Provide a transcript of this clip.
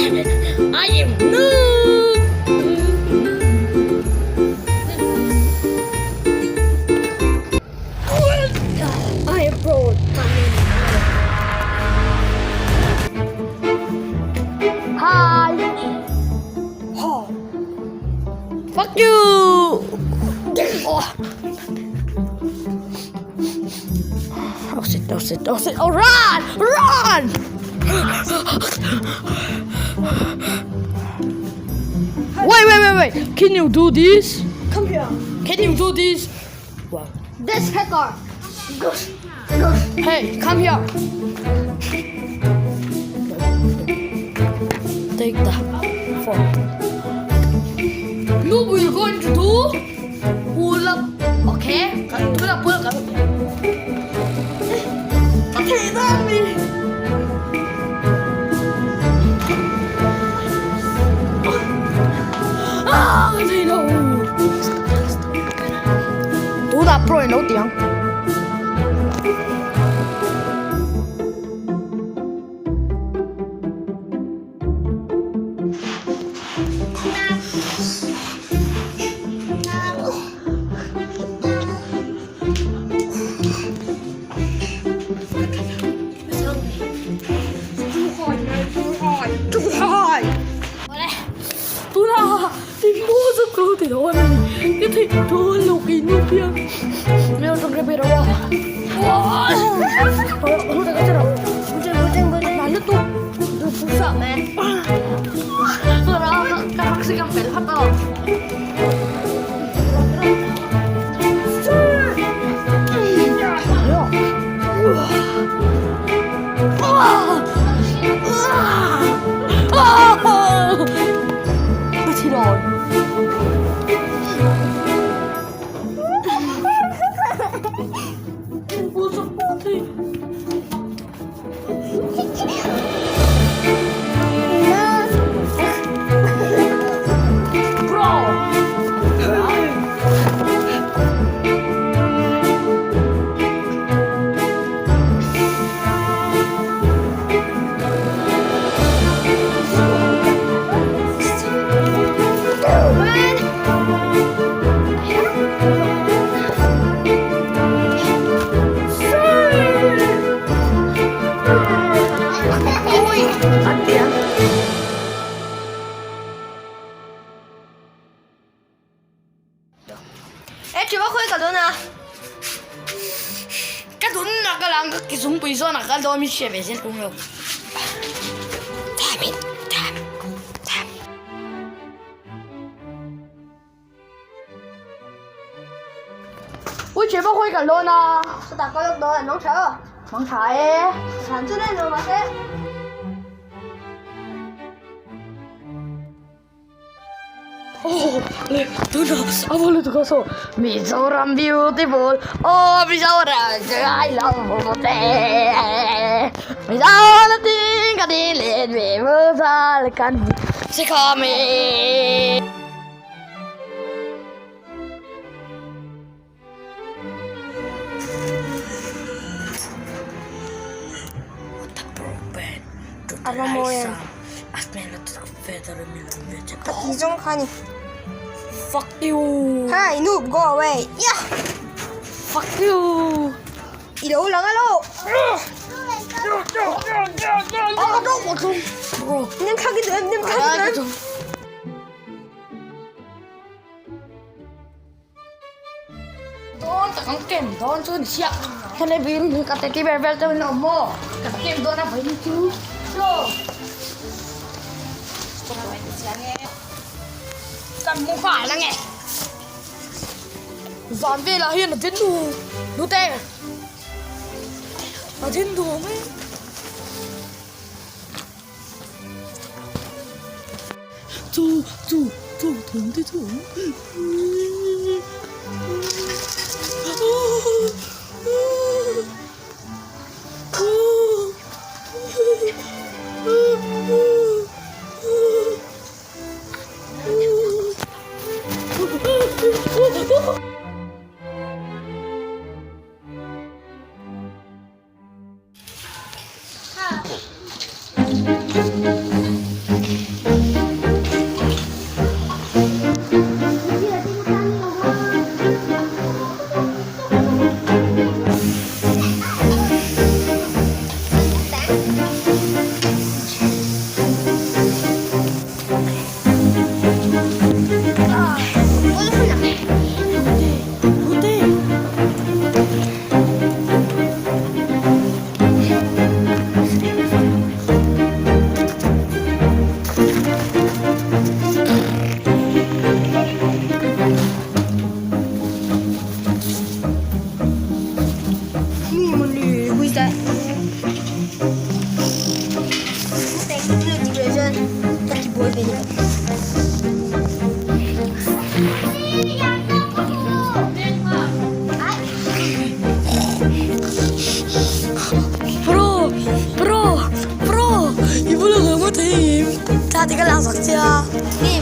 I am noob. I am pro. Hi. Fuck you. Oh. Oh shit, oh shit, oh shit, oh run! Run! Wait, wait, wait, wait. Can you do this? Come here. Can you do this? Wow. This hacker. Go. Go. Hey, come here. Take the phone. No, we're going to do pull up. Okay? Pull up, pull up. Okay, that me. Ah, no. Tunah pro in lo ti ang. Tunah impossible ti dawn a ni ka theih dawn lo kei nu piang Ka dun na ka lang ka kizungpui zawn ah ka dawm i hria ve zel tung lo. Damn it, damn, damn. Ui che ba khawi kan lawn a. Chutah ka lawk dawn an mang tha aw. Mang tha e. Thlan chu nei lo mahse. Oh, le, tuna, a va lutuk a saw. Mizoram beautiful, oh Mizoram, I love you. Mizoram ting ka din len ve muzal kan sikami. A va mawi em. Ka ti zawng kha ni. Fuck you. Hi noob go away. Yeah. Fuck you. I lo lang alo. Nem kha ki duh em nem kha ki duh em. Dawn tak ang kem dawn chu ni siah helai bin hi ka teddy bear vel te an awm maw kan kem dawn a vawiin chu chaw kan hmu nghal ange zan velah hian a din nu nute a din duh mai. Chu chu chu thawm te chu awm. Bro bro bro i bula ka mu thei thla te ka lak sak che a.